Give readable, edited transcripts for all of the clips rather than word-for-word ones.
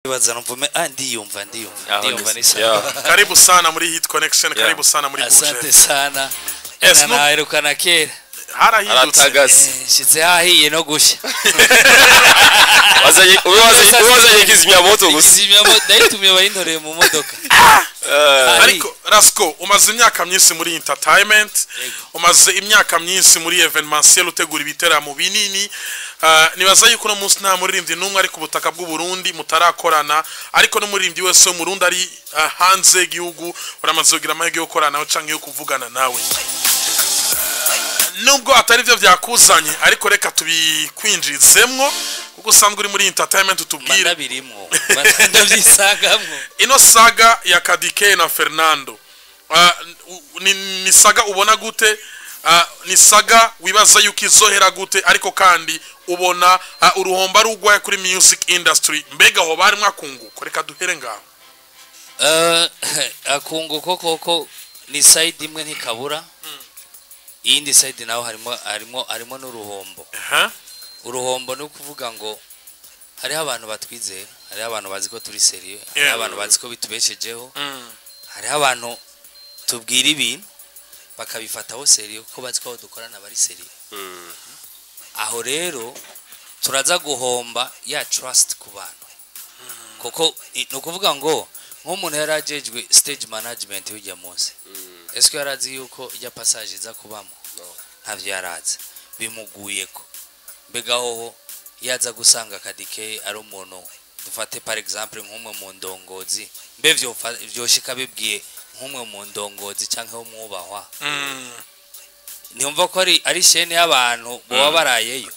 Baza numva, ah, ndiyumva, ndiyumva. Aho. Ndiyumva. Ni Ni sawa. Karibu sana muri Hit Connection. Yeah. Karibu sana muri Asante Buje. sana. Yes, Na naherukana kera. Harahindutse. Aratagase. Nshitse hahiye no gushya. Wazanye ube wazanye kizimyamoto gusa. Kizimyamoto ndayitumiye, bayintoreye mu modoka. Ariko Rasco, umaze imyaka myinshi muri entertainment, umaze imyaka myinshi muri événementiel, utegura ibiteramo binini. Nibaza yuko uno munsi nta muririmbyi n'umwe ari ku butaka bw'u Burundi mutarakorana, ariko n'umuririmbyi wese wo mu Burundi ari hanze y'igihugu uramaze kugira amahirwe yo gukorana nawe canke yo kuvugana nawe. Nubwo atari byo byakuzanye, ariko reka tubikwinjizemwo kuko usanzwe uri muri entertainment, utubwire. Ndabirimwo, ndabyisangamwo. Ino saga ya Kadike na Fernando, ni saga ubona gute? Ni saga wibaza yuko izohera gute? Ariko kandi ubona uruhomba rugwaye kuri music industry, mbega ho bari mwakunguko? Reka duhere ngaho. Akunguko koko ni side imwe, ntikabura iyindi side naho harimo n'uruhombo. Uruhombo ni ukuvuga ngo hariho abantu batwizera, hariho abantu bazi ko turi sérieux, hariho abantu bazi ko bitubeshejeho, hariho abantu tubwira ibintu bakabifataho sérieux kuko bazi ko abo dukorana bari sérieux. Aho rero turaza guhomba ya trust ku bantu, kuko ni ukuvuga ngo nk'umuntu yari ajejwe stage management w'ijya munsi, ese yari azi yuko ijya passage iza kubamo? Ntavyo yarazi, bimuguyeko. Mbega hoho yaza gusanga Kadike ari umuntu, dufate par exemple nk'umwe mu ndongozi, mbe vyoshika bibwiye nk'umwe mu ndongozi canke w'umwubahwa, ntiyumva ko ari chaîne y'abantu boba barayeyo,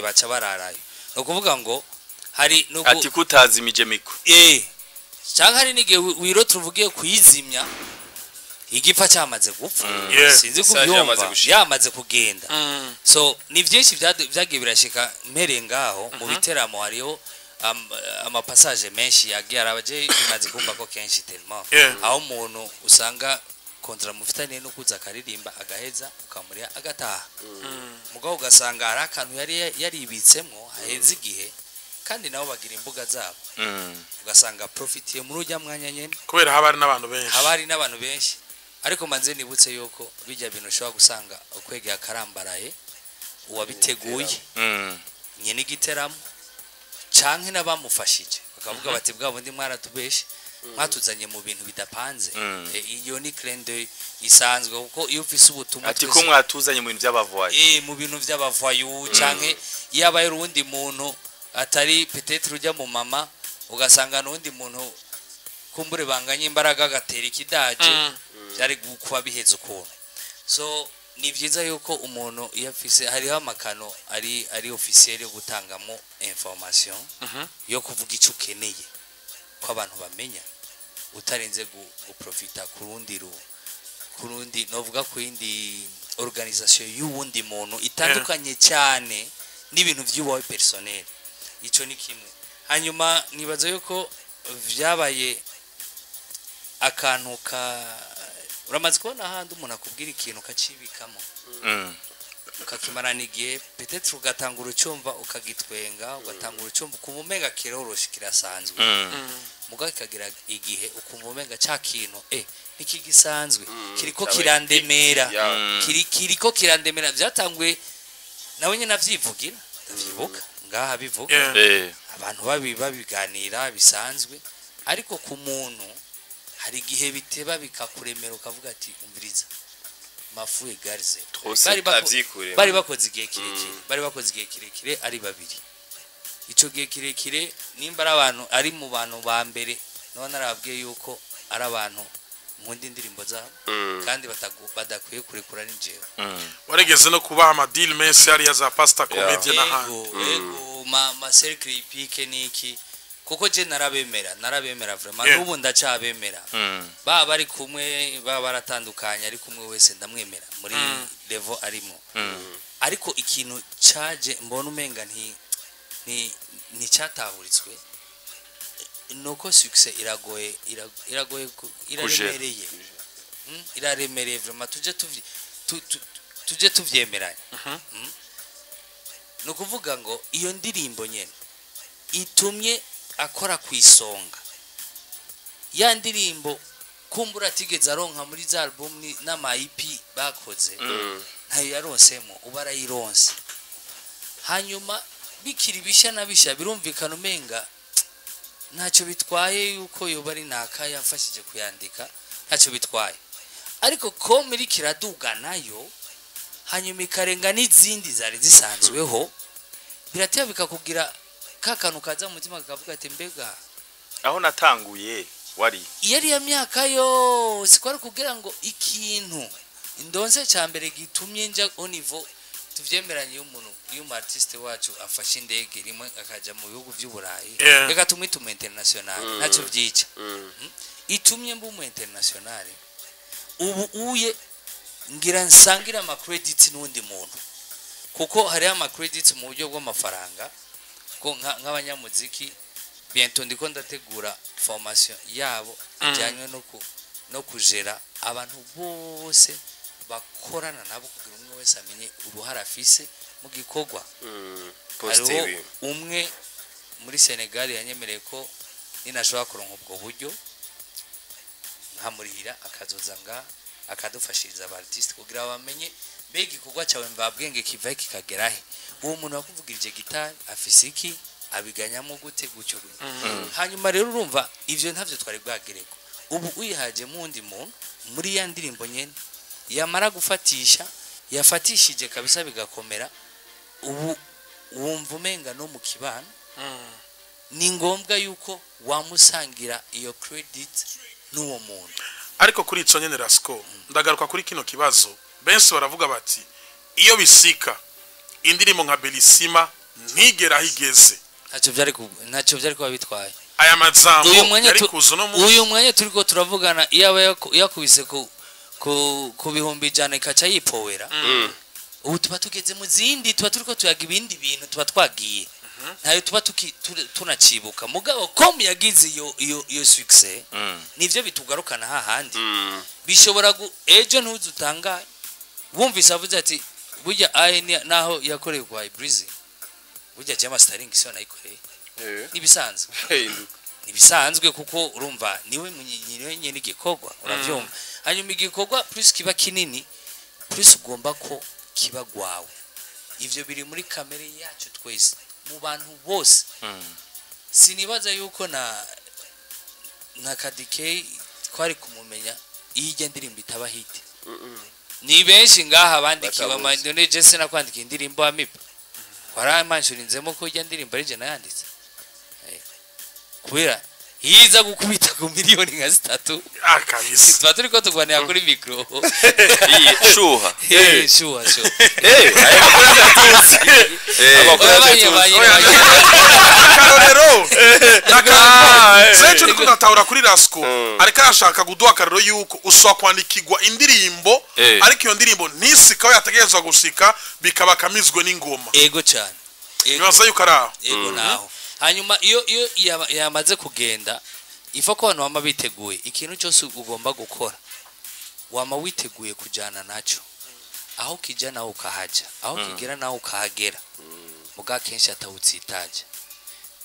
baca bararayo. Ni ukuvuga ngo hari Ati kutazimije micro. Canke hari n'igihe wirota uvugiye kuyizimya igipfa cyamaze gupfa. Sinzi Message kubyumva. yamaze gushika. Yamaze kugenda. So ni byinshi byagiye birashika. Mpereye ngaho, mu biteramo hariho amapassage menshi yagiye arabaje, bimaze kumva ko kenshi tellement aho umuntu usanga contrat mufitaniye no kuza akaririmba, agaheza, ukamuriha, agataha. Mugabo ugasanga hari akantu yari yaribitsemwo haheze igihe, kandi nabo bagira imbuga zabo, ugasanga profitiye muri ujya mwanya nyene. Kubera haba hari n'abantu benshi. Haba hari n'abantu benshi. Ariko manze nibutse yuko bijya bintu ushobora gusanga ukwegeye akarambaraye uwabiteguye, nyene igiteramo canke n'abamufashije, bakavuga bati: "Bwa bundi mwaratubeshe, mwatuzanye mu bintu bidapanze." Iyo ni clin d'œil isanzwe, kuko iyo ufise ubutumwa Ati ko mwatuzanye mu bintu by'abavoye. Mu bintu vy'abavoyu, canke iyo abaye uwundi muntu atari peut-être ujya mu mama, ugasanga n'uwundi muntu kumbure banganye imbaraga agatera ikidaje, byari kuba biheze ukuntu. So ni byiza yuko umuntu iyo afise, hariho amakano ari officiel yo gutangamo information, yo kuvuga icyo ukeneye ko abantu bamenya, utarinze guprofita ku rundi ku rundi, novuga ku yindi organisation y'uwundi muntu itandukanye cyane n'ibintu by'iwawe personnel. Ico ni kimwe. Hanyuma nibaza yuko vyabaye akantu ka, uramaze kubona ahandi umuntu akubwira ikintu ukacibikamo, ukakimarana igihe, peut-être ugatangura ucyumva ukagitwenga, ugatangura ucyumva ukumva umenga kiroroshe, kirasanzwe, mugabo kikagira igihe ukumva umenga ca kintu ntikigisanzwe, kiriko Cyabaye kirandemera. Kiriko kirandemera. Byatanguye nawe nyine avyivugira, ndavyibuka ngaha bivuga, abantu babiganira bisanzwe, ariko ku muntu hari igihe biteba bikakuremera, ukavuga ati: "Umviriza, mafu egarize." Twose Avyikuremo. Bari bakoze igihe kirekire, bari bakoze igihe kirekire ari babiri. Ico gihe kirekire, nimba ari abantu, ari mu bantu ba mbere naba narababwiye yuko ari abantu nkunda indirimbo zabo kandi badakwiye kurekura, ni jewe. Warigeze no kubaha amadeal menshi hariya za Pastor Comedy n'ahandi. Ego, ma cercle hippique niki, kuko je narabemera, narabemera vraiment. N'ubu ndacabemera. Baba bari kumwe, baba baratandukanye, ariko umwe wese ndamwemera muri level arimo. Ariko ikintu caje mbona umenga nti nticyatahuritswe nuko succès iragoye, iragoye, iraremereye. Iraremereye vraiment, tuje tuvyemeranya. Ni ukuvuga ngo iyo ndirimbo nyene itumye akora ku isonga ya ndirimbo kumbura atigeze aronka muri za album n'ama EP bakoze, ntayo yaronsemo, uba arayironse. Hanyuma bikiri bishya na bishya, birumvikana umenga ntacyo bitwaye yuko yoba ari naka yamfashije kuyandika, ntacyo bitwaye. Ariko ko muri kiraduga nayo, hanyuma ikarenga n'izindi zari zisanzweho, birateba bikakugira ka kantu kaza mu mutima kakavuga ati mbega aho natanguye wari iyo ari ya myaka yose kwari kugira ngo ikintu indonse cya mbere gitumye nja au niveau tuvyemeranye. Iyo umuntu, iyo umu artiste wacu afashe indege rimwe akaja mu bihugu vy'Uburayi, reka tumwite umu international, ntacyo vyica. Itumye mba umu international, ubu uye ngira nsangira ama credit n'undi muntu, kuko hariho ama credit mu buryo bw'amafaranga ko nk'abanyamuziki bientôt ndiko ndategura formation yabo ijyanye no kujera abantu bose bakorana nabo, kugira umwe wese amenye uruhara afise mu gikorwa. Poste. Hariho Wiwe. umwe muri Senegal yanyemereye ko ninashobora kuronka ubwo buryo nkamurihira, akazoza nga akadufashiriza aba artiste kugira bamenye mbega igikorwa cyawe mvabwenge kiva he kikagera he, uwo muntu wakuvugirije gitari afise iki, abiganyamo gute, gutyo gutyo. Hanyuma rero urumva ivyo ntavyo twari bwagereko. Ubu uyihajemo uwundi muntu muri ya ndirimbo nyene, yamara gufatisha, yafatishije kabisa bigakomera, ubu wumva umenga no mu kibano ni ngombwa yuko wamusangira iyo credit n'uwo muntu. Ariko kuri ico nyene, Rasco, ndagaruka kuri kino kibazo. Benshi baravuga bati iyo bisika indirimbo nka Belisima ntigera aho igeze, ntacyo byari kuba bitwaye. Aya majambo Uyu mwanya yari kuza no munsi. Uyu mwanya turiko turavugana, iyo aba yakubise ku 100,000 ikaca yipowera, ubu tuba tugeze mu zindi, tuba turiko tuyaga ibindi bintu, tuba twagiye ntayo tuba tunacibuka. Mugabo com yagize iyo succès, nivyo bitugarukana hahandi. Bishobora ejo ntuzi utangaye wumvise avuze ati burya aye naho yakoreye kwa Breezy, burya je mastering siyo nayikoreye. Nibisanzwe. Hinduka. Nibisanzwe, kuko urumva niwe niwe nyene igikorwa, uravyumva. Hanyuma igikorwa plus kiba kinini, plus ugomba ko kiba gwawe. Ivyo biri muri kamere yacu twese, mu bantu bose. Sinibaza yuko na Kadike twari kumumenya iyo ijya ndirimbo itaba hit. Ni benshi ngaha bandikiwe. Batamuzi. None je sinakwandika indirimbo amipa waramansurinzemo ko ijya ndirimbo ari je nayanditse. Kubera yiza gukubita ku miliyoni nka 3, Ah, kabisa. tuba turiko turwanira kuri mikro. Iyi shuha. Shuha shuha. Aya makuru atatuzi. Amakuru Oya, atatuzi. bayi. Akarorero. Ah, Secho ndiko ndatahura kuri Rasco, ariko arashaka kuduha akarorero yuko uswa kwandikirwa indirimbo, ariko iyo ndirimbo ntisika aho yategerezwa gushika, bikaba kamizwe n'ingoma. Ego cyane. Ego. Nibaza yuko ari aho. Ego, naho. Hanyuma iyo yamaze kugenda, ifa ko abantu bama biteguye ikintu cyose ugomba gukora, wama witeguye kujyana nacyo aho kijya nawe ukahajya, aho kigera nawe ukahagera. Muga kenshi atawutsitaje,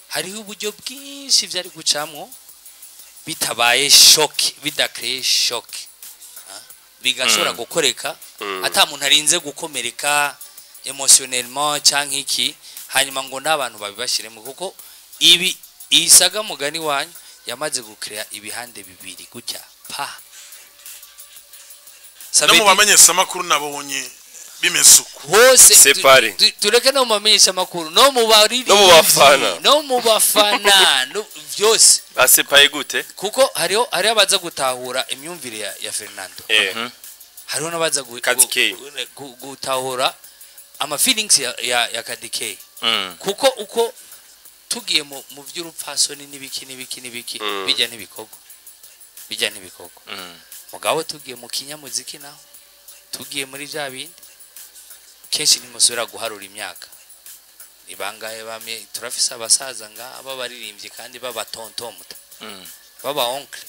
hariho uburyo bwinshi byari gucamwo bitabaye choc, bidakeye choc, bigashobora gukoreka ata muntu arinze gukomereka émotionnellement canke iki, hanyuma ngo n'abantu babibashiremo, kuko ibi isaga mugani wanyu yamaze gukrea ibihande bibiri gutya pa. No mu bamenyeshamakuru nabonye bimeze uko. Hose. Séparé. Tureke no mu bamenyeshamakuru, no mu baririmbyi, No mu bafana. no mu bafana, byose. Basepaye gute? Kuko hariho abaza gutahura imyumvire ya Fernando, hariho n'abaza Kadike. gutahura ama feelings ya Kadike, kuko uko tugiye mu by'urupfasoni n'ibiki n'ibiki n'ibiki, bijya n'ibikorwa, bijya n'ibikorwa. Mugabo tugiye mu kinyamuziki, naho tugiye muri bya bindi, kenshi ntimusubira guharura imyaka ni bangahe bamye. Turafise abasaza ngaha b'abaririmbyi kandi b'abatontomuta, b'aba oncle,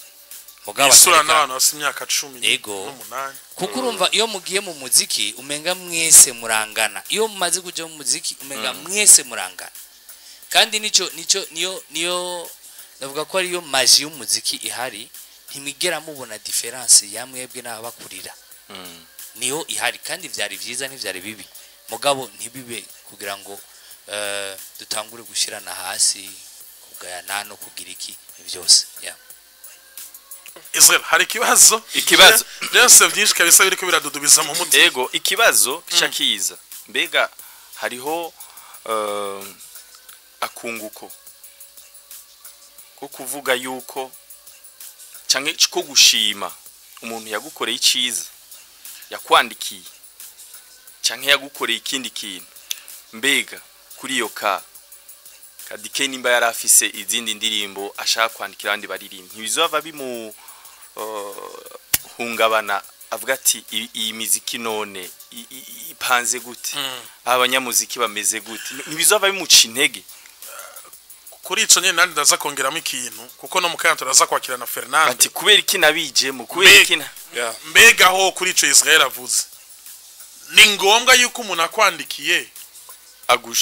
mugabo Isura n'abantu bafite imyaka cumi Ego. n'umunani. Kuko urumva iyo mugiye mu muziki umenga mwese murangana, iyo mumaze kuja mu muziki umenga mwese murangana. Kandi nico niyo ndavuga ko ariyo magie y'umuziki ihari. Ntimigera mubona différence ya mwebwe n'ababakurira. Niyo ihari, kandi vyari vyiza, ntivyari bibi, mugabo ntibibe kugira ngo dutangure gushirana hasi, kugayana no kugira iki byose, yeah. Israel, hari ikibazo? Ikibazo. Byose byinshi kabisa biriko biradudubiza mu mutima. Ego, ikibazo kica kiza: mbega hariho akunguko ko kuvuga yuko canke ko gushima umuntu yagukoreye iciza, yakwandikiye canke yagukoreye ikindi kintu? Mbega kuri iyo ka Kadie nimba yari afise izindi ndirimbo ashaka kwandikira abandi baririmba, ntibizova bimu hungabana, avuga ati: "Iyi miziki none ipanze gute? Abanyamuziki bameze gute?" Ntibizova bimuca intege? Kuri ico nyene nandi ndaza kongeramo ikintu, kuko no mu kanya turaza kwakira na Fernando. Ati: "Kubera iki nabijemo? Kubera iki na?" Mbega aho kuri ico Israel avuze, ni ngombwa yuko umuntu akwandikiye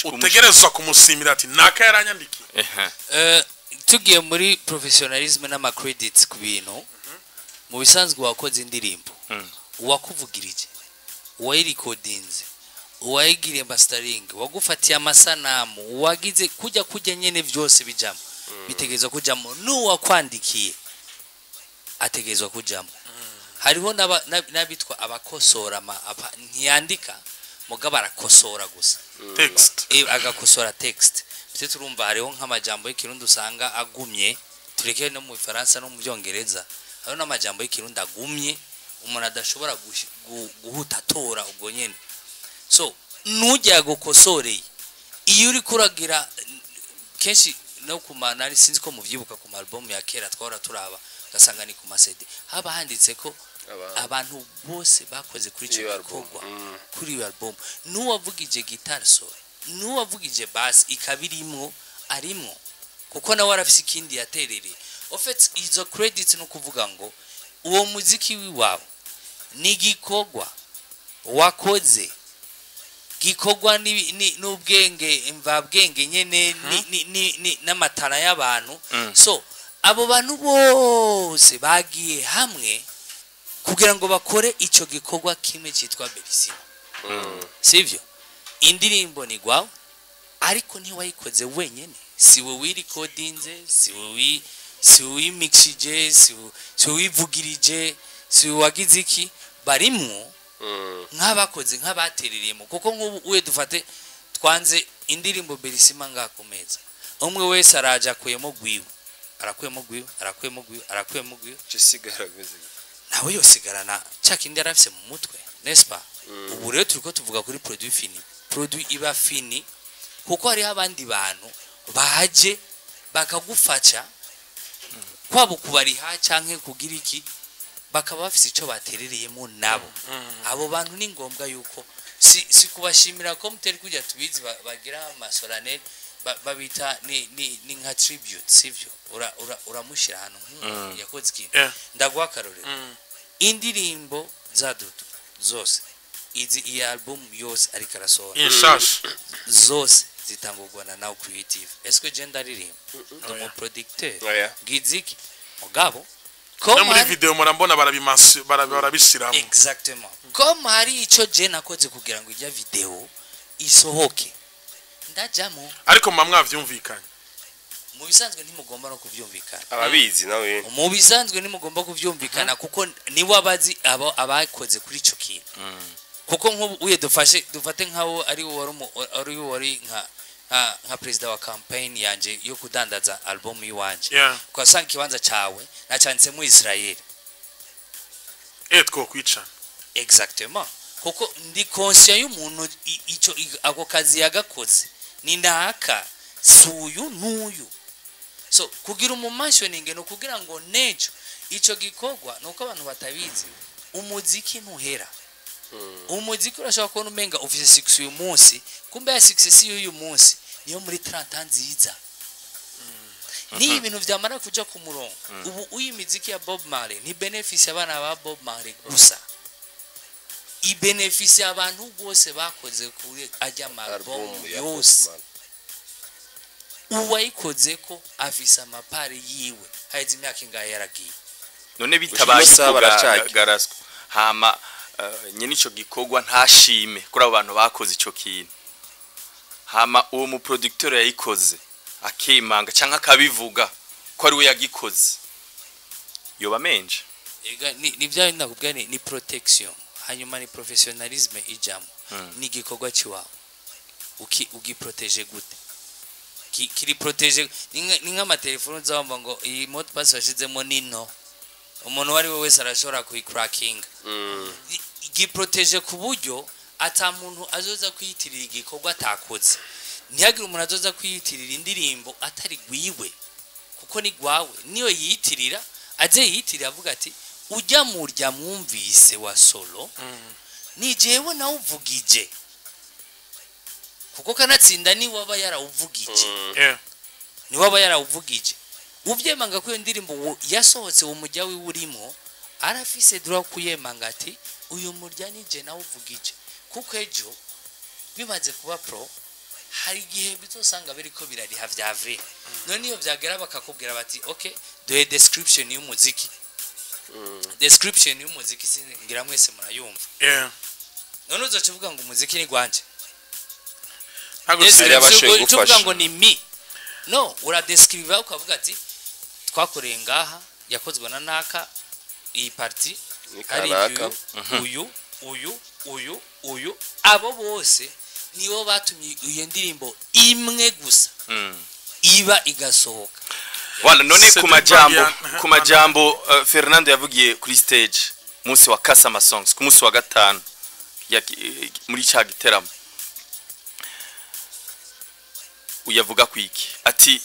utegerezwa kumusimira ati: "Naka yaranyandikiye"? Ehe. Tugiye muri professionalisme n'ama credits ku bintu, mu bisanzwe wakoze indirimbo, uwakuvugirije, uwayirikodinze, uwayigiriye mastering, wagufatiye amasanamu, uwagize kujya nyene, byose bijamo, bitegerezwa kujamo. N'uwakwandikiye ategerezwa kujamo. Hariho n'abitwa abakosora, ntiyandika mugabo arakosora gusa. Text. Agakosora text. Ndetse turumva hariho nk'amajambo y'ikirundi usanga agumye, tureke no mu Bifaransa no mu Byongereza, hariho n'amajambo y'ikirundi agumye umuntu adashobora guhuta atora ubwo nyene. So nujya yagukosoreye, iyo uri kuragira kenshi no ku manari, sinzi ko muvyibuka, ku album ya kera twahora turaba ugasanga ni ku ma CD haba handitse ko abantu bose bakoze kuri ico Iyo album. gikorwa, kuri iyo album, n'uwavugije guitar solo, n'uwavugije bass ikaba irimwo, arimwo, kuko nawe arafise ikindi yaterereye. En fait, izo credits no kuvuga ngo uwo muziki wiwawe ni igikorwa wakoze gikorwa n'ubwenge mvabwenge nyene, n'amatara y'abantu. So abo bantu bose bagiye hamwe kugira ngo bakore ico gikorwa kimwe cyitwa Berisima, sivyo? Indirimbo ni gwawe, ariko ntiwayikoze wenyene. Si we wirikodinze, si we wimixije, si we wivugirije, si we wagize iki. Barimwo nk'abakoze, nk'abaterereyemo. Kuko nk'ubu uye dufate twanze indirimbo Berisima ngaha ku meza, umwe wese araje akuyemo gwiwe, arakuyemo gwiwe, arakuyemo gwiwe, arakuyemo gwiwe. Gisigara gute? Nawe yosigarana cya kindi yari afise mu mutwe, n'est-ce pas? Ubu rero turiko tuvuga kuri produit fini. Produit iba fini kuko hariho abandi bantu baje bakagufasha, kwabo kubariha canke kugira iki, bakaba bafise ico baterereyemo nabo. Abo bantu ni ngombwa yuko si kubashimira ko muteri kujya tubizi, bagira amasoranel, babita ni nka tribute, sivyo? Uramushyira ahantu nk'umuntu yakoze ikintu. Ndaguha akarorero: indirimbo za Dudu zose izi, iyi album yose ariko arasohora, Inshasha. zose zitangurwa na Now Creative. Est-ce je ndaririmba? Ndi umu producteur. Oya. Ngiziki mugabo No muri hari video murambona barabishiramo. Exactement, comme hari ico je nakoze kugira ngo ijya video isohoke, ndajamo. Ariko muba mwavyumvikanye? Mu bisanzwe ntimugomba no kuvyumvikana. Ababizi nawe. Mu bisanzwe ntimugomba kuvyumvikana, kuko niwe abazi abo abakoze kuri ico kintu. Kuko nk'ubu uye dufashe, dufate nk'abo ari wo wari ari wo wari nka perezida wa campaign yanje yo kudandaza album yiwanje, ugasanga ikibanza cawe nacanditsemo Israel. Twokwicana. Exactement, kuko ndi conscient y'umuntu ico ako kazi yagakoze ni naka, si uyu n'uyu. So kugira umumentioning ni ukugira ngo nejo ico gikorwa, nuko abantu batabizi, umuziki ntuhera. Umuziki urashobora kubona umenga ufise success uyu munsi, kumbe ya success y'uyu munsi niyo muri 30 nziza. Niyo ibintu vyamara kuja ku murongo. Ubu uyu miziki ya Bob Marley ni benefisi abana ba Bob Marley gusa, ibenefisi abantu bose bakoze kuri ajya ma album Album ya Bob yose. Marley. Uwayikoze ko afise amapari yiwe, haheze imyaka ingahe yaragiye. None bitabaye Gushika uko baracaye. Garaswa hama nyene ico gikorwa ntashime kuri abo bantu bakoze ico kintu, hama uwo mu producteur yayikoze akimanga canke akabivuga ko ari we yagikoze, yoba menje? Ega ni bya bindi nakubwira, ni protection, hanyuma ni professionnalisme ijamo. Ni igikorwa ciwawe, ugiprotège gute? Kiri protégé ni nk'amatelefone uzabumva ngo iyi mot de passe washizemo nino, umuntu uwo ari we wese arashobora kuyicrackinga. Giprotège ku buryo ata muntu azoza kwiyitirira igikorwa atakoze, ntihagire umuntu azoza kwiyitirira indirimbo atari gwiwe, kuko ni gwawe. Niyo yiyitirira, aze yiyitirira avuga ati: "Ujya murya mwumvise wa solo ni jewe nawuvugije," kuko kanatsinda ni waba yarawuvugije. Niwe aba yarawuvugije. Uvyemanga ko iyo ndirimbo yasohotse, uwo mujya wiwe urimo, arafise droit kuyemanga ati: "Uyu murya ni je nawuvugije," kuko ejo bimaze kuba pro, hari igihe bizosanga biriko birariha vya vrai. None iyo vyagera bakakubwira bati: "Okay, duhe description y'umuziki." Description y'umuziki singira mwese murayumva. None uzoca uvuga ngo umuziki ni gwanje? Ntabwo Yes, turi- yabashoboye Uca uvuga gufasha. ngo ni mi no uradescriva ukavuga ati: "Twakoreye ngaha, yakozwe na naka, iyi partie Ni ari kanaka. uyu, uyu, uyu, uyu, uyu." Abo bose nibo batumye iyo ndirimbo imwe gusa iba igasohoka. Wala none Cedric ku majambo Fabian. ku majambo Fernando yavugiye kuri stage munsi wa Kasama Songs ku munsi wa gatanu muri ca giteramo, uyavuga kwiki? Ati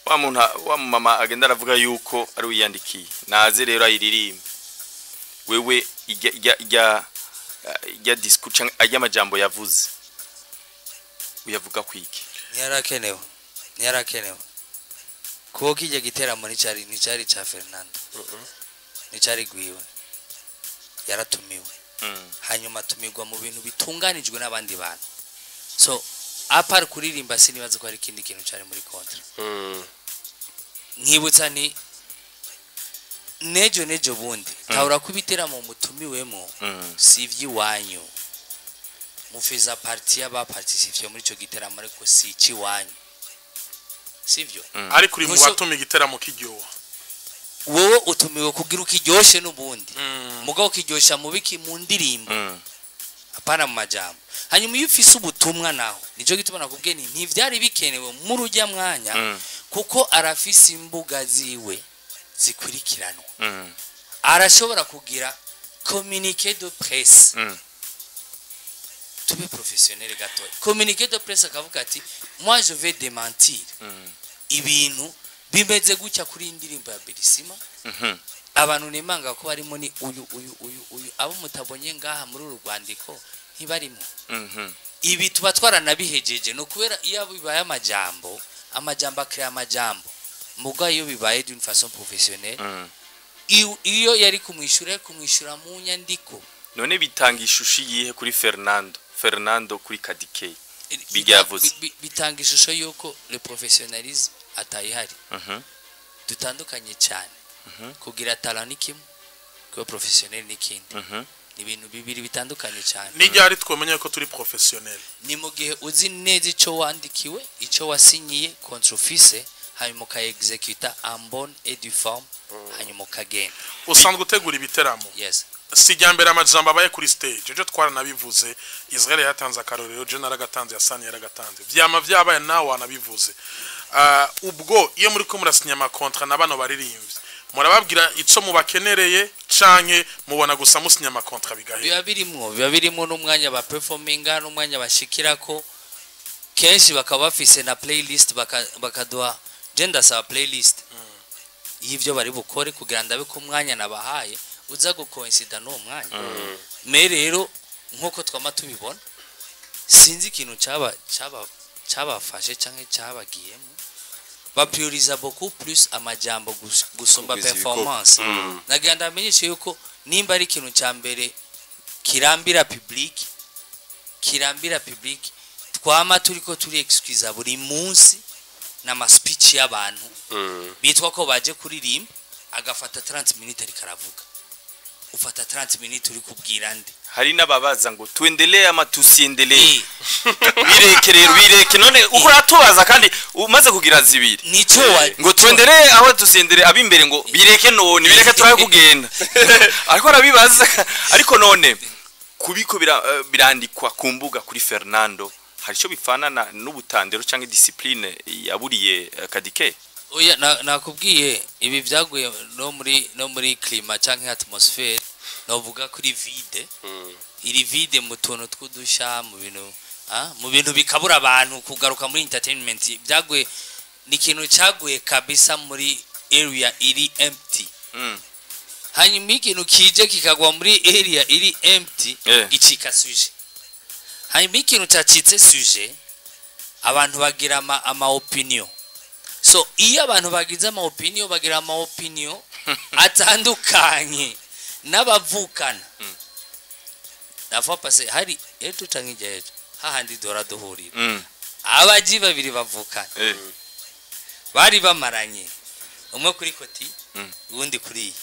wa muntu, wa mama agenda aravuga yuko ari wiyandikiye, naze rero ayiririmbe. Wewe ijya discours canke ajya amajambo yavuze, uyavuga kwiki? Ntiyarakenewe, ntiyarakenewe, kuko kijya giteramo nticari ca Fernando, nticari gwiwe, yaratumiwe. Hanyuma atumirwa mu bintu bitunganijwe n'abandi bantu. So à part kuririmba, sinibaza ko hari ikindi kintu cari muri contrat. Nkibutsa ni nejo nejo bundi tahura ko ibiteramo mutumiwemo si ivy'iwanyu. Mufiza partie y'abaparticipye muri ico giteramo, ariko si icy'iwanyu, sivyo? Ariko uri mu batuma igiteramo kiryoha. Wowe utumiwe kugira ukiryoshe n'ubundi, mugabo ukiryosha mu biki? Mu ndirimbo, apana mu majambo. Hanyuma iyo ufise ubutumwa naho, nico gituma nakubwiye nti ntivyari bikenewe muri ujya mwanya, kuko arafise imbuga ziwe zikurikiranwa, arashobora kugira communiqué de presse. Tube professionnel gato. Communiqué de presse, akavuga ati: "Moi, je vais démentir ibintu bimeze gutya kuri iyi ndirimbo ya Berisima. Abantu nemanga ko barimo ni uyu, uyu, uyu, uyu. Abo mutabonye ngaha muri uru rwandiko ntibarimo." Ibi tuba twaranabihejeje. No kubera iyo bibaye amajambo, amajambo akira amajambo. Muga iyo bibaye d'une façon professionnelle, iyo yari kumwishyura, yari kumwishyura mu nyandiko. None bitanga ishusho iyihe kuri Fernando, kuri Kadikey bijya yavuze? Bitanga ishusho y'uko le professionnalisme atayihari. Dutandukanye cyane. Kugira talent ni kimwe, kuba professionnel ni ikindi. Ni ibintu bibiri bitandukanye cyane. N'iryari twamenye ko turi professionnel? Ni mu gihe uzi neza icyo wandikiwe, icyo wasinyiye, contrat ufise, hanyuma ukayexecuta en bonne et due forme, hanyuma ukagenda. Usanzwe utegura ibiteramo. Yes. Si irya mbere amajambo abaye kuri stage. Ejo twaranabivuze, Israel yatanze akarorero, je naragatanze, Yasani yaragatanze, vyama vyabaye, nawe wanabivuze. Ubwo iyo muri ko murasinya amacontrats na bano baririmbyi, murababwira ico mubakenereye canke mubona gusa musinya amacontrats bigahera? Biba birimwo n'umwanya ba performinga n'umwanya bashikirako. Kenshi bakaba bafise na playlist, bakaduha. Je ndasaba playlist y'ivyo bari bukore kugira ndabe ko umwanya nabahaye uza gucoincida n'uwo mwanya. Mais rero nk'uko twama tubibona, sinzi ikintu cyaba cyaba cyabafashe canke cyabagiyemo, baprioriza beaucoup plus amajambo gusumba Kugwiza ibikorwa. performance. Nagira ndamenyeshe yuko nimba ari ikintu cya mbere kirambira public, kirambira public, twama turiko turi excusa buri munsi. N'ama speech y'abantu bitwa ko baje kuririmba, agafata 30 minutes ariko aravuga. Ufata 30 minutes uri kubwira nde? Hari n'ababaza ngo tuendelee ama tusiendelee? Bireke rero, bireke. None uko uratubaza kandi umaze kugira zibiri. Nico wa Ngo tuendelee aho tusiendelee, abimbere ngo bireke, none bireke turabe kugenda, ariko arabibaza. Ariko none kubiko birandikwa ku mbuga kuri Fernando, hari icyo bifana n'ubutandero cyangwa discipline yaburiye Kadike? Oya, nakubwiye ibi byaguye no muri climat canke atmosphere, novuga kuri vide iri vide mu tuntu tw'udusha, mu bintu mu bintu bikabura abantu kugaruka muri entertainment. Byaguye, ni ikintu cyaguye kabisa muri area iri empty. Hanyuma ikintu kije kikagwa muri area iri empty, gicika sujet. Hanyuma ikintu cyacitse sujet, abantu bagira ama opinion. So iyo abantu bagize ama opinion, bagira ama opinion atandukanye n'abavukana. La fois passée, hari ejo canke hirya ejo, hahandi dora duhurira, abaji babiri bavukana bari bamaranye, umwe kuri côté, uwundi kuri iyi,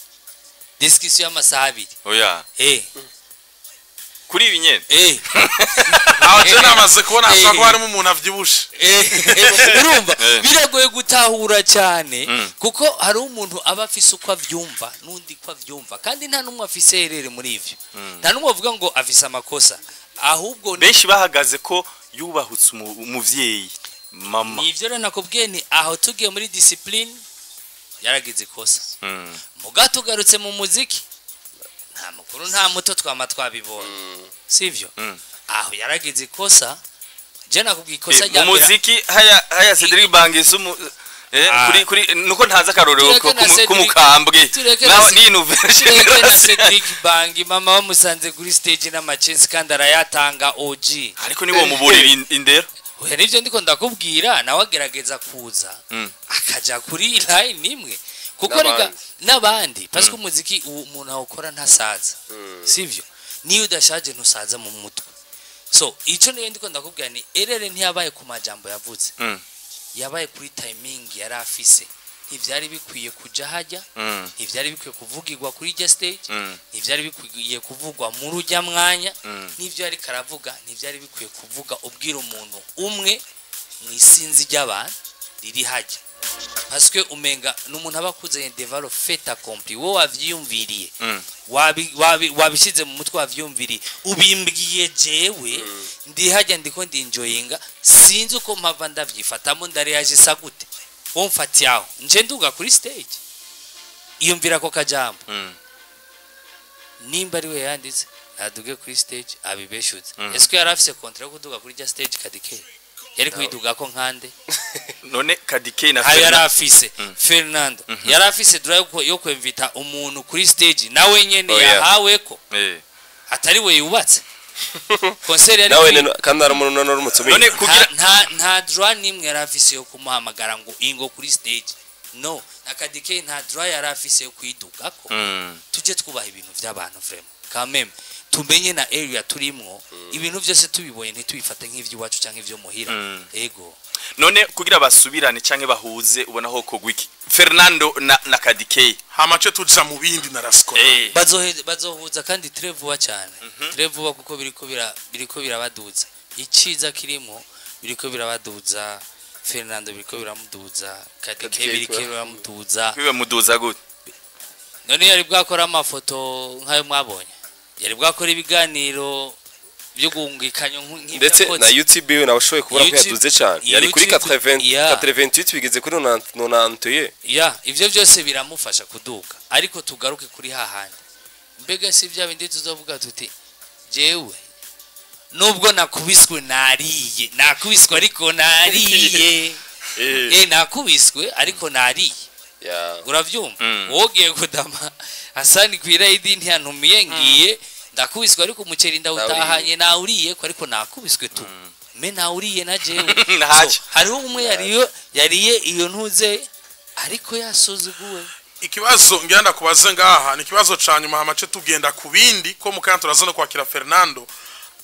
discussion y'amasaha 2. Oya. Kuri ibi nyene? Aho je namaze kubona hashobora kuba harimo umuntu avyibushe. Urumva, biragoye gutahura cyane, kuko hari umuntu aba afise uko avyumva n'undi ko avyumva, kandi nta n'umwe afise erreur muri ivyo. Nta n'umwe avuga ngo afise amakosa, ahubwo Benshi bahagaze ko yubahutse umuvyeyi mama. Nivyo rero nakubwiye, ni aho tugiye muri discipline yaragize ikosa. Muga tugarutse mu muziki, nta mukuru nta muto, twama twabibonye, sivyo? Aho yaragize ikosa, je nakubwiye ikosa rya Mu mbere. muziki haya haya Cedric Bangisu kuri nuko ntaza akarorero Tureke na k'umukambwe tureke na naho ni nouvelle Tureke na génération. Cedric Bangi, mama bamusanze kuri stage n'amacesi kandi arayatanga OG. Ariko niwo muburira indero. Oya, nivyo ndiko ndakubwira, nawe agerageza kuza akaja kuri line imwe, kuko rega N'abandi. N'abandi, parce que umuziki umuntu awukora ntasaza, sivyo? Niyo udashaje ntusaza mu mutwe. So ico niyo ndiko ndakubwira, ni erreur ntiyabaye ku majambo yavuze, yabaye kuri timing yari afise. Ntivyari bikwiye kuja hajya, ntivyari bikwiye kuvugirwa kuri irya stage, ntivyari bikwiye kuvugwa muri ujya mwanya. N'ivyo ariko aravuga ntivyari bikwiye kuvuga ubwira umuntu umwe mu isinzi ry'abantu riri hajya, parce que umenga n'umuntu aba akuzanye devant le fait accompli. Wowe wavyiyumviriye, wabishyize mu mutwe, wavyiyumviriye, ubimbwiye jewe ndi hajya ndiko ndinjoyinga, sinzi uko mpava ndavyifatamo, ndareyagisa gute? Wowe mfatiye aho nje nduga kuri stage, iyumvira ako kajambo. Nimba ari we yanditse, naduge kuri stage abibeshutse. Ese ko yari afise contrat yo kuduga kuri rya stage? Kadike yari kuyidugako nkande? None Kadike na Ntayo yari Fernando afise. Fernando yari afise droit yo kwemvita umuntu kuri stage nawe nyene Oya. yahaweko, atari we yubatse concert yari Nawe kandi hari umuntu none urumutumiye. None kugira Nta droit nimwe yari afise yo kumuhamagara ngo ingo kuri stage. No na Kadike nta droit yari afise yo kuyidugako. Tujye twubaha ibintu by'abantu vraiment, quand même tumenye na area turimwo. Ibintu byose tubibonye ntitubifate nk'ivy'iwacu cyangwa ivyo muhira. Ego. None kugira basubirane canke bahuze, ubona ho kogwa iki, Fernando na Kadike? Hamace tuja mu bindi na Rasco. Bazohuza kandi très vuba cyane, très vuba, kuko biriko birabaduza. Iciza kirimo, biriko birabaduza. Fernando biriko biramuduza, Kadike Kadike biriko biramuduza. Bibamuduza gute? None yari bwakora amafoto nk'ayo mwabonye? Yari bwakora ibiganiro byo guhungikanya nk'ibyo Ndetse na yakoze? YouTube we nawe ushoboye kubona ko yaduze cyane, yari kuri YouTube, 80, yeah. 88 bigeze kuri 91. Ya, ivyo byose biramufasha kuduka. Ariko tugaruke kuri hahandi, mbega si bya bindi tuzovuga tuti jewe nubwo nakubiswe nariye, nakubiswe ariko nariye, nakubiswe ariko nariye. Uravyumva? Wogiye kudama Hasani kwirayidi ntiyantumiye, ngiye ndakubiswe, ariko umuceri ndawutahanye, nawuriye ko, ariko nakubiswe tu, me nawuriye na jewe. Ntacyo. So, hariho umwe yariyo yariye iyo ntuze ariko yasuzuguwe. Ikibazo ngira ndakubaze ngaha ni ikibazo ca nyuma, hamace tugenda ku bindi, ko mu kanya turaza no kwakira Fernando.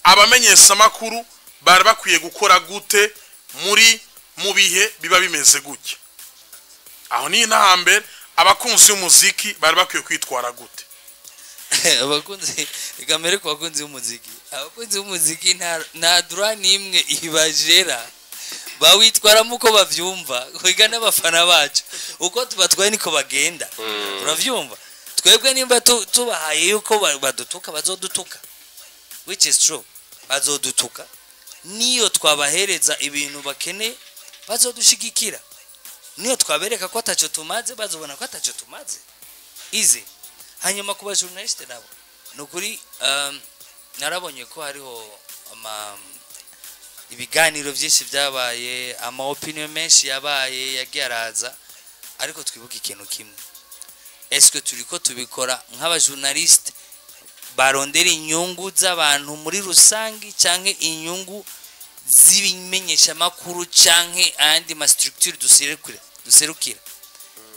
Abamenyesha makuru bari bakwiye gukora gute muri Mu bihe biba bimeze gutya, aho ni intambere, abakunzi b'umuziki bari bakwiye kwitwara gute? Abakunzi, reka mbere ku bakunzi b'umuziki, abakunzi b'umuziki nta droit n'imwe ibajera, bawitwaramo uko bavyumva. Kwiga n'abafana bacu uko tubatwaye niko bagenda, uravyumva? Twebwe nimba tubahaye yuko badutuka, bazodutuka, which is true, bazodutuka. Niyo twabahereza ibintu bakeneye, bazodushigikira. Niyo twabereka ko ataco tumaze, bazobona ko ataco tumaze. Easy. Hanyuma ku ba journaliste nabo, ni ukuri, narabonye ko hariho ama ibiganiro byinshi byabaye, ama opinion menshi yabaye, yagiye araza. Ariko twibuke ikintu kimwe: est-ce turiko tubikora nk'aba journaliste barondera inyungu z'abantu muri rusange, canke inyungu z'ibimenyeshamakuru canke ayandi ma structure duserukira?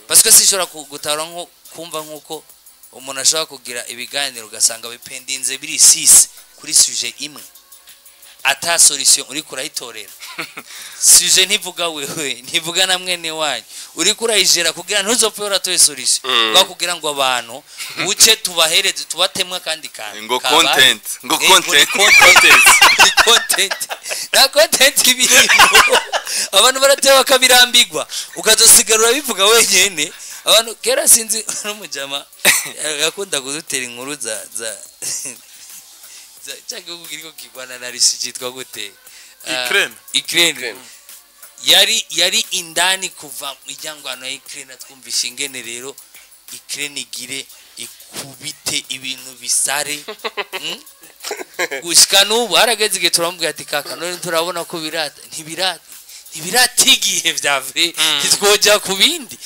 Parce que sinshobora gutahura nko kumva nk'uko umuntu ashobora kugira ibiganiro ugasanga bipendinze biri sisi kuri sujet imwe, ata solution uriko urayitorera. Sujet ntivuga wewe, ntivuga na mwene wanyu, uriko urayijera kugira ntuzopfe uratoye solution, kwa kugira ngo abantu uce tubahereze, tubatemwe akandi kantu Ngo kabaye. content, ngo Ngo ni content. Content, ni content, nta content ibirimo. Abantu barateba bakabirambigwa, ukazosigara urabivuga wenyene. Abantu kera, sinzi, n'umujama yakunda kudutera inkuru za cya gihugu kiriko kirwana na Russie cyitwa gute? Ukraine. Ukraine. Ukraine. Yari indani kuva ijyangwano ya Ukraine, twumvisha ingene rero Ukraine igire ikubite ibintu bisare. Gushika n'ubu harageze igihe turamubwira ati: "Kaka, none turabona ko birata, ntibirata igihe vya vrai, ntitwoja ku bindi."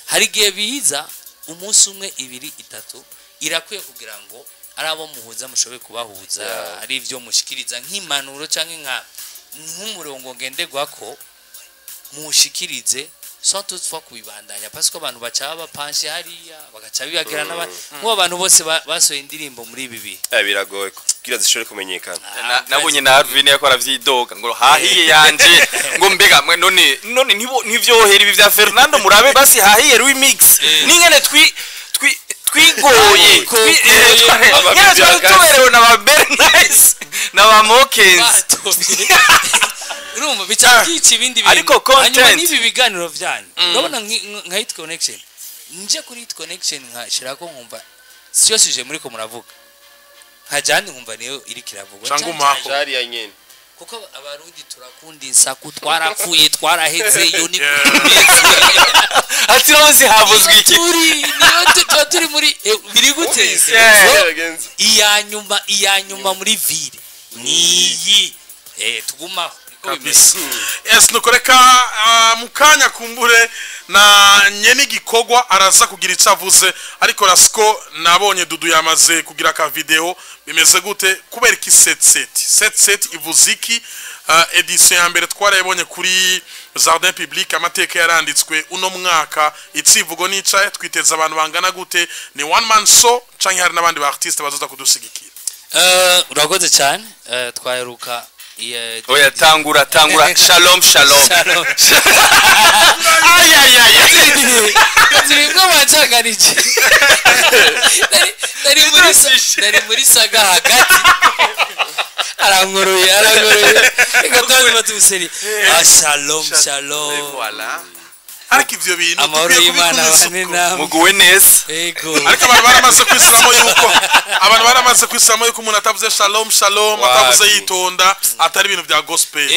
Hari igihe biza umunsi umwe, ibiri, itatu, irakwiye kugira ngo ari abo muhuza mushoboye kubahuza, ari ibyo mushikiriza nk'impanuro canke nk'umurongo ngenderwako mushikirize, sans toutefois kubibandanya, parce que abantu baca bapanshe hariya bagaca bibagira n'abandi, nk'ubu abantu bose basohoye indirimbo muri ibi bihe. Biragoye kugira zishobore kumenyekana. Nabonye na Alvin yakora avyidoga ngo hahiye yanje, ngo mbega mwe none nibo ntivyohera ibi vya Fernando, murabe basi hahiye remix ningene twi twigoye nyene twari tuberewe na ba Bernice na ba Mokens. Batovye. Urumva bica byica ibindi bintu. Ariko content. Hanyuma n'ibi biganiro byanyu, urabona nka Hit Connection, nje kuri Hit Connection nkashirako nkumva siyo sujet muri ko muravuga, nkajyandi nkumva niyo iri kiravugwa. Canke umaho. Jariya nyene. Kuko Abarundi turakunda insaku, twarapfuye, twaraheze, iyo ni Ati ronzi havuzwe iki? Turi niyo tuba turi muri biri gute? Wumvise, Yeah. bagenzi. Iya nyuma muri ville niyi, tugumaho. Niko bimeze. Kabisa, yes. Nuko reka mu kanya kumbure na nyene igikorwa araza kugira icyo avuze. Ariko Rasco, nabonye Dudu yamaze kugira ka video, bimeze gute? Kubera iki 77 77? Ivuze iki? Edition ya mbere twarayibonye kuri Jardin Public, amateka yaranditswe. Uno mwaka itsivugo nicaye, twiteza abantu bangana gute? Ni one man show canke hari n'abandi ba artiste bazoza kudusigikira? Urakoze cyane. Twaheruka Oya, tangura, tangura, shalom, shalom. Shalom. Ay ay ay ay. Zirimo bancanganije. Nari muri saga hagati, aranguruye, aranguruye. Reka tubanze tumuseri. Ah, shalom, shalom. Voilà. Ariko ivyo bintu Amahoro dukwiye y'Imana kubikumiza abane uko. namwe. Muguwe neza. Ego. Ariko abantu baramaze kwisiramo yuko umuntu atavuze shalom shalom, Wapi. atavuze yitonda, atari ibintu bya gospel.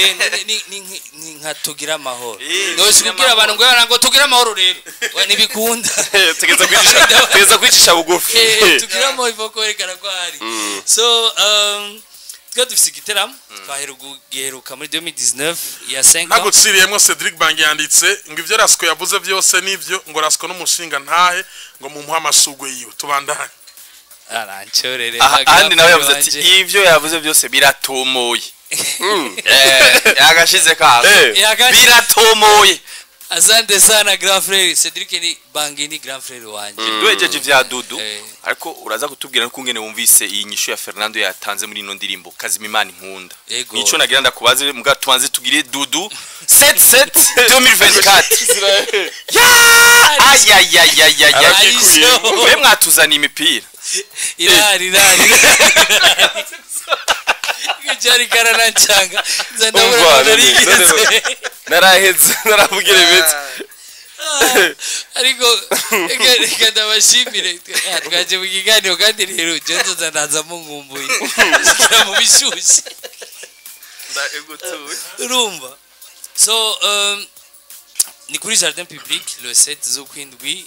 Ni nka tugira amahoro. Tugira Ndoshi kubwira abantu ngo tugire amahoro rero. We ntibikunda. Tegeza kwicisha bugufi. Tugira amahoro, ivo kwerekana ko hari. So twe dufise igiteramo twaheruka muri 2019 ya 5 ans. Ntaguciriyemwo, Cedric Bangi yanditse ngo ivyo Rasco yavuze vyose nivyo, ngo Rasco n'umushinga ntahe, ngo mumuhe amashugwe yiwe. Tubandanye. Arancorere. Aha, ahandi nawe yavuze ati ivyo yavuze byose biratomoye. Yagashize kazo. Biratomoye. Asante sana grand frère Cedric, ni Bangi, ni grand frère wanje. Duhejeje ivya Dudu, ariko uraza kutubwira n'ukungene wumvise iyi nyishu ya Fernando yatanze muri ino ndirimbo Kazima Imana Inkunda. Ego. Nico nagira ndakubaze, muga tubanze tugire Dudu 77 2024 ya ayayayayaya. Ayiso. Mbe mwatuzaniye imipira? Irari, irari, irari. Cyari karanancanga nza ndabura Umva, ko narigeze. Naraheze, naravugira ibiti. Ariko reka ndabashimire. Twaje mu kiganiro, kandi rero je nzoza ndaza munkumbuye shikira mu bishyushye, urumva. So ni kuri jardin public le 7 z'ukwindwi,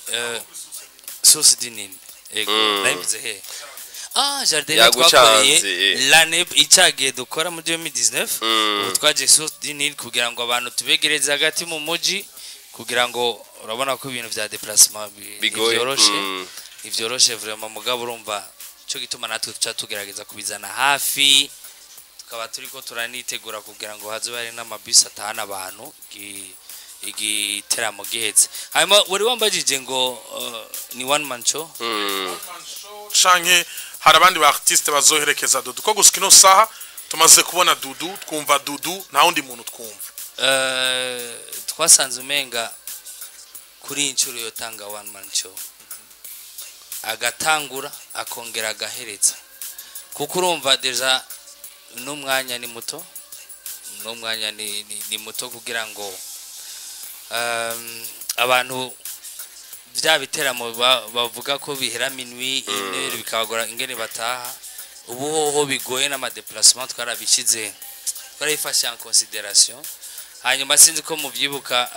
Source du Nil. Ego. Nabivuze he? Ah, jardin Yagucanze, twakoreye l'année icagiye dukora muri 2019. Ubu twaje Source du Nil kugira ngo abantu tubegereze hagati mu muji, kugira ngo urabona ko ibintu vya déplacement Bigoye. ntivyoroshe, ntivyoroshe vraiment. Mugabo urumva cyo gituma natwe tuca tugerageza kubizana hafi, tukaba turiko turanitegura kugira ngo hazobe hari n'amabisi atahana abantu igiteramo gihetse. Hanyuma wari wambajije ngo ni one man show? Canke hari abandi ba artiste bazoherekeza Dudu? Ko gushika ino saha tumaze kubona Dudu, twumva Dudu, nta wundi muntu twumva. Twasanze umenga kuri iyi nshuro yotanga one man show, agatangura akongera agahereza, kuko urumva déjà n'umwanya ni muto, n'umwanya ni muto kugira ngo abantu bya biteramo bavuga ko bihera minuit, ine, bikabagora ingene bataha. Ubu hoho bigoye n'ama déplacement, twarabishyize, twarabifashe en considération. Hanyuma sinzi ko mubyibuka,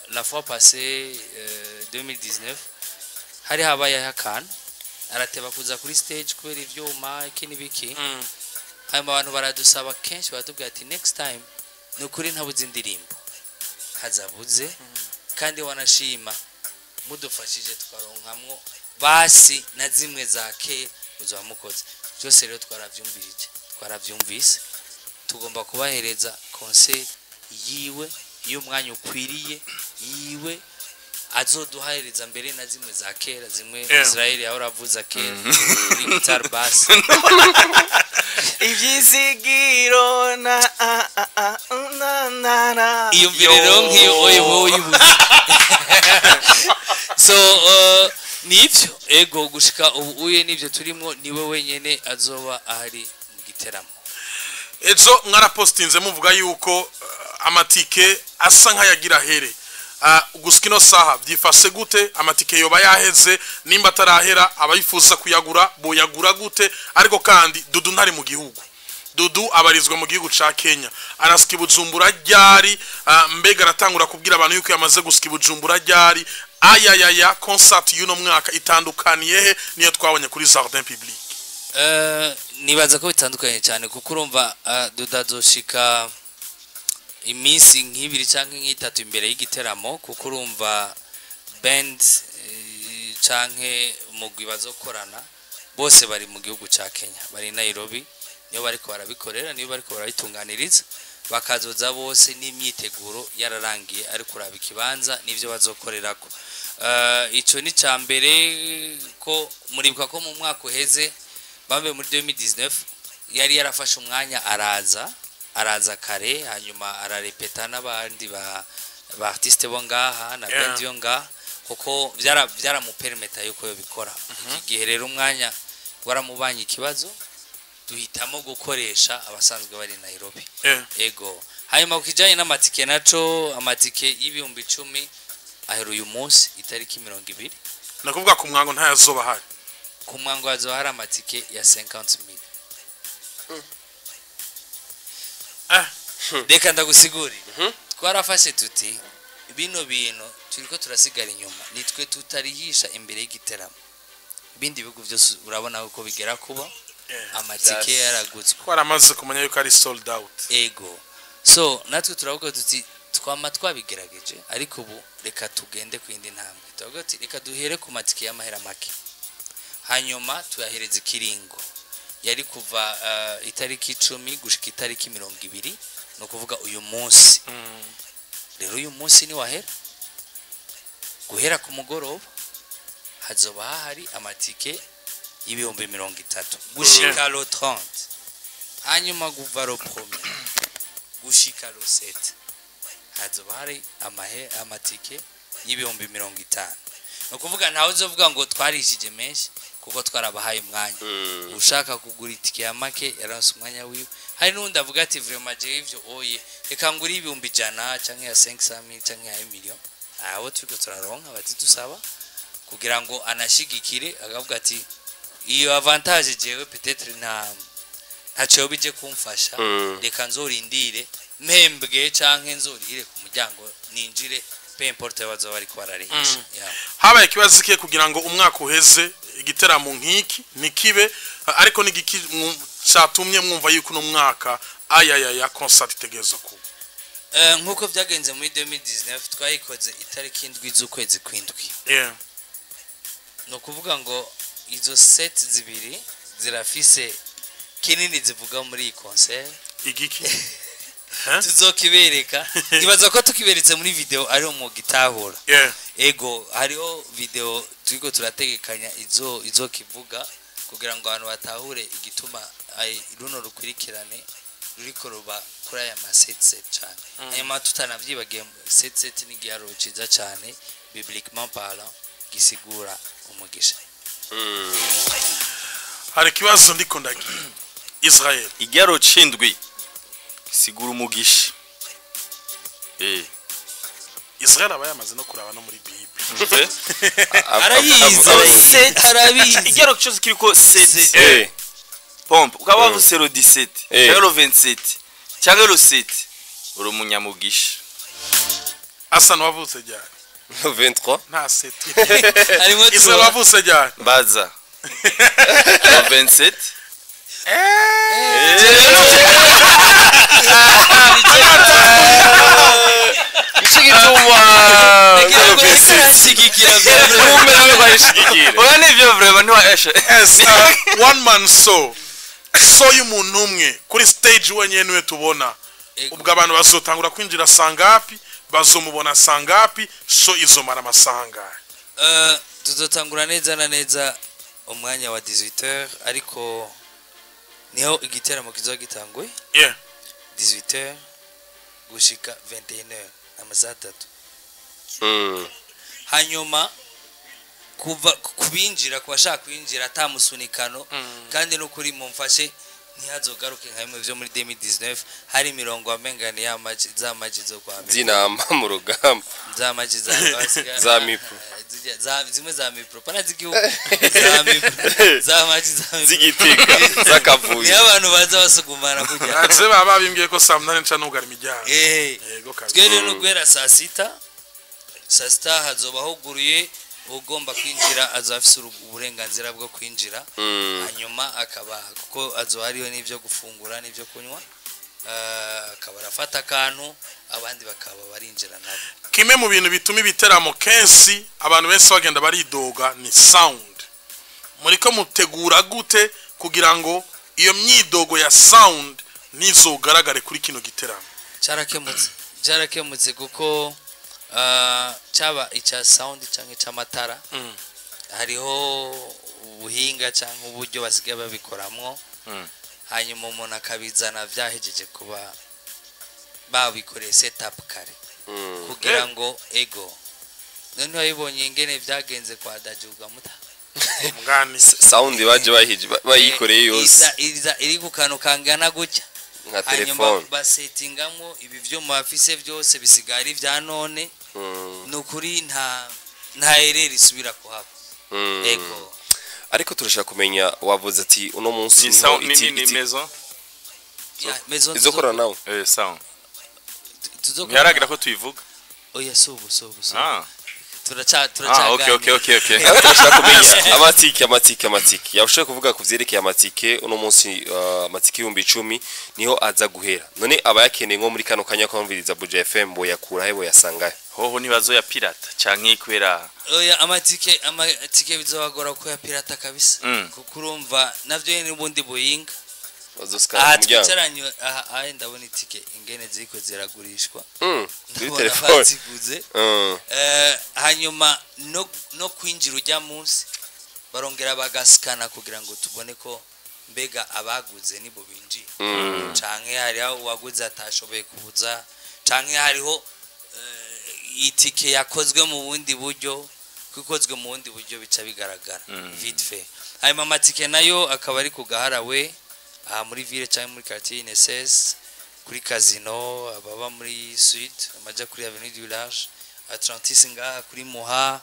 la fois passée, 2019, hari habayeho akantu arateba kuza kuri stage kubera ivyuma, iki n'ibiki. Hanyuma abantu baradusaba kenshi, baratubwira ati next time ni ukuri ntabuze indirimbo, hazabuze, kandi wanashima mudufashije tukaronkamwo basi na zimwe za kera muzaba mukoze. Byose rero twaravyumvirije, twaravyumvise, tugomba kubahereza concert yiwe y'umwanya ukwiriye yiwe, azoduhereza mbere na zimwe za kera, zimwe Israel yahora avuza kera kuri guitar bass. Ibyizigiro na a a a na na na. Iyumvire rero nk'iyo oye wowe uyibuze. So nivyo, ego, gushika ubu uye nivyo turimo, niwe wenyene azoba ahari mu giteramo. Ejo mwarapostinze muvuga yuko amatike asa nk'ayagira here. Gushika ino saha byifashe gute? Amatike yoba yaheze? Nimba atarahera, abayifuza kuyagura boyagura gute? Ariko kandi Dudu ntari mu gihugu, Dudu abarizwa mu gihugu ca Kenya. Arasika i Bujumbura ryari? Mbega aratangura kubwira abantu yuko yamaze gusika i Bujumbura ryari? Ayayaya, concert y'uno mwaka itandukaniye he niyo twabonye kuri jardin public? Nibaza ko bitandukanye cyane, kuko urumva Dudu azoshika iminsi nk'ibiri cyangwa nk'itatu imbere y'igiteramo, kuko urumva band canke umugwi bazokorana bose bari mu gihugu ca Kenya, bari i Nairobi, niyo bariko barabikorera, niyo bariko barabitunganiriza, bakazoza bose n'imyiteguro yararangiye, ari kuraba ikibanza n'ivyo bazokorerako. Ico ni ca mbere. Ko muribuka ko mu mwaka uheze bambe muri 2019 yari yarafashe umwanya, araza kare, hanyuma ararepeta n'abandi ba artiste bo ngaha na band yo ngaha, kuko byaramupermeta yuko yobikora. Iki gihe rero umwanya waramubanye ikibazo, duhitamo gukoresha abasanzwe bari Nairobi. Ego. Hanyuma ku kijanye n'amatike naco, amatike y'10,000 ahera uyu munsi itariki 20. Nakuvuga ku mwango ntayazoba ahari? Ku mwango hazoba hari amatike ya 50,000. Reka ndagusigurire. Twarafashe tuti bino bintu turiko turasigara inyuma, nitwe tutarihisha imbere y'igiteramo. Ibindi bihugu byose urabona uko bigera kuba amatike yaraguzwe. Twaramaze kumenya yuko ari sold out. Ego. So natwe turavuga tuti twama twabigerageje, ariko ubu reka tugende ku yindi ntambwe. Turavuga tuti reka duhere ku matike y'amahera make, hanyuma tuyahereza ikiringo yari kuva itariki 10 gushika itariki 20, ni ukuvuga uyu munsi. Rero uyu munsi ni wahera. Guhera ku mugoroba hazoba hahari amatike y'30,000 gushika le 30, hanyuma kuva le premier gushika le 7 hazoba hari amatike y'50,000. Ni ukuvuga ntawe uzovuga ngo twarishije menshi, kuko twarabahaye umwanya. Ushaka kugura itike ya make yaronse umwanya wiwe. Hari n'undi avuga ati vraiment jewe ivyo oye, reka ngure 100,000 canke ya 500,000 canke ya million. Aho turiko turaronka bazidusaba kugira ngo anashigikire, akavuga ati iyo avantage jewe peut-être ntaco bije kumfasha, reka nzorindire mpembwe canke nzorihire ku muryango ninjire, peu importe bazoba bariko bararihisha. Yeah. Habaye ikibazo kiye kugira ngo umwaka uheze igiteramo nk'iki ntikibe, ariko n'igiki cyatumye mwumva yuko uno mwaka ayayaya concert itegerezwa kuba? Nk'uko byagenze muri 2019, twayikoze itariki 7 z'ukwezi kw'indwi. Ni ukuvuga ngo izo sept zibiri zirafise kinini zivuga muri iyi concert. Igiki? Tuzokibereka, ibaza ko tukiberetse muri video ariho mu gitahura. Ego, hariho video turiko turategekanya izo kivuga kugira ngo abantu batahure igituma runo rukurikirane ruriko ruba kuri aya ma sept sept cyane. Hanyuma tutanavyibagiye, sept sept ni igiharuro ciza cyane, bibliquement parlant, gisigura umugisha. Hari ikibazo ndiko ndagira Israel. Igiharo c'indwi sigura umugisha. Israel aba yamaze no kuraba no muri Bible. Arayizi, arabizi. Igiharo cyose kiriko 7, pompe ukaba wavuze le 17 cyangwa le 27 cyangwa le 7, uri umunyamugisha. Asa n'uwavutse ryari? 23. Nta sept. Harimo Israel, tuba wavutse ryari? Mbaza le 27. Ico gituma arashigikira. umwe nawe bayishigikira. Oya, nivyo vraiment, ntiwaeshe. Yes, one man show, show y'umuntu umwe kuri stage wenyine niwe tubona. Ubwo abantu bazotangura kwinjira sangapi? Bazomubona sangapi? Show izomara amasaha angahe? Tuzotangura neza na neza umwanya wa 18h, ariko niho igiteramo kizoba gitanguye. 18h gushika 21h, amasaha 3. Hanyuma kuva kubinjira, ku bashaka kwinjira atamusunikano, kandi n'ukuri mumfashe ntihazogaruke nka bimwe vyo muri 2019, hari imirongo wamengane y'amaji za maji zo kwa mbere. Zinama mu rugamba. Za maji za Za mipro. Zimwe za mipro pana z'igihugu, za mipro, za maji za mipro. Z'igitega z'akavuyo. Niyo abantu baza basugumana kujya. Ase baba babimbwiye ko saa 8 nca nugara imiryango. Yego kabisa. Twe rero guhera saa 6, saa 6 hazoba huguruye. Ugomba kwinjira azoba afise uburenganzira bwo kwinjira. Hanyuma akaba, kuko azoba hariho n'ibyo gufungura n'ibyo kunywa, akaba arafata akantu, abandi bakaba barinjira nabo. Kimwe mu bintu bituma ibiteramo kenshi abantu benshi bagenda baridoga ni sound. Muriko mutegura gute kugira ngo iyo myidogo ya sound ntizogaragare kuri kino giteramo? Cyarakemutse, cyarakemutse, kuko cyaba icya sound cyangwa icy'amatara, hariho ubuhinga cyangwa uburyo basigaye babikoramwo. Hanyuma umuntu akabizana byahejeje kuba babikoreye setup kare, kugira ngo ego none wabibonye ingene byagenze kwa Dajuga muta. Umugani. Sound baje bahije bayikoreye yose. Iza iri ku kantu kangana gutya, nka hanyuma telefone. Basetingamo ibi vyuma bafise byose bisigaye ari ibya none. Ni ukuri nta erreur isubira kuhaba. Ego. Ariko turashaka kumenya, wavuze ati uno munsi Ni niho sound ni maison. Ya, maison. Izokorana nawe. Sound. Tuzokora. Ntiyaragira ko tuyivuga. Oya, subu subu subu. Turaca Ah, okay. turacaganira. Okay. Ariko turashaka kumenya amatike. Yabashoboye kuvuga ku vyerekeye amatike uno munsi, amatike 10,000 niho aza guhera. None abayakeneye nko muri kano kanya kumviriza Buja FM boyakura he, boyasangahe? Hoho ntibazoya pirata canke kubera? Oya, amatike bizobagora kuyapirata kabisa. Kuko urumva navyo nyene n'ubundi buhinga. Bazosikana Aha ku muryango. twicaranye aha, aha ndabona itike ingene ziriko ziragurishwa. Kuri Ndabona telefone. baziguze. Hanyuma no kwinjira ujya munsi barongera bagasikana kugira ngo tubone ko mbega abaguze nibo binjiye, canke hariho uwaguze atashoboye kubuza, canke hariho itike yakozwe mu bundi buryo, kuko ikozwe mu bundi buryo bica bigaragara vite fait. Hanyuma amatike nayo akaba ari ku gaharawe aha muri ville cyangwa muri quartier INSS, kuri casino, ababa muri sud amaja kuri avenue du Large, Atlantis ngaha kuri Muha,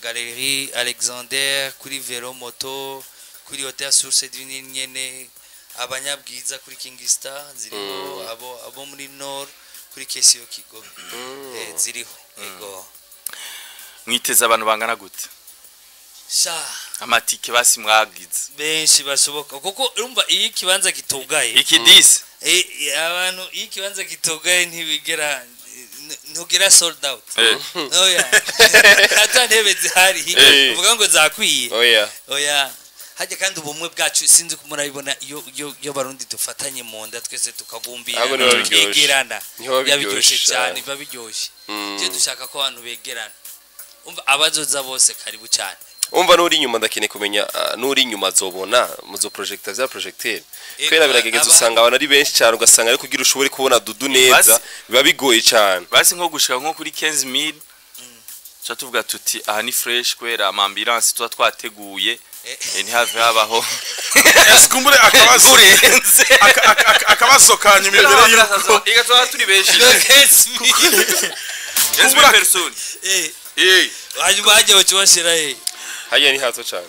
Galerie Alexander, kuri Vero Moto, kuri Hotel Source du Nil nyene, abanyabwiza kuri King Star ziriho, abo muri Nord kuri Kesio Kigobe ziriho, ego. Mwiteze abantu bangana gute? Sha. Amatike basi mwagize. Benshi bashoboka, kuko urumva iyo ikibanza kitugaye, iki 10 abantu, iyo ikibanza kitugaye ntibigera ntugera sold out. Oya, ata ntebe zihari uvuga ngo zakwiye. Oya. Oya, hajya kandi ubumwe bwacu, sinzi ko murabibona, iyo Barundi dufatanye mu nda twese tukagumbira, Ahubwo niba biryoshe. tukegerana, Niho biba biryoshye biryoshe cyane, biba biryoshye. Je dushaka ko abantu begerana. Umva, abazoza bose karibu cyane. Umva, n'uri inyuma, ndakeneye kumenya, n'uri inyuma azobona muzo projecteur za projecteur, kubera biragegeza usanga abantu ari benshi cyane, ugasanga ari kugira ushobore kubona Dudu neza biba bigoye cyane. Basi nko gushika nko kuri 15000, tuca tuvuga tuti aha ni fresh, kubera ama ambulance tuba twateguye, ntihave habaho Ese akabazo urenze. Akabazo ka nyuma imbere yuko Ega tuba turi benshi, 15000 personnes. Hanyuma hajya bacubashira he? Hajya ni hato cyane.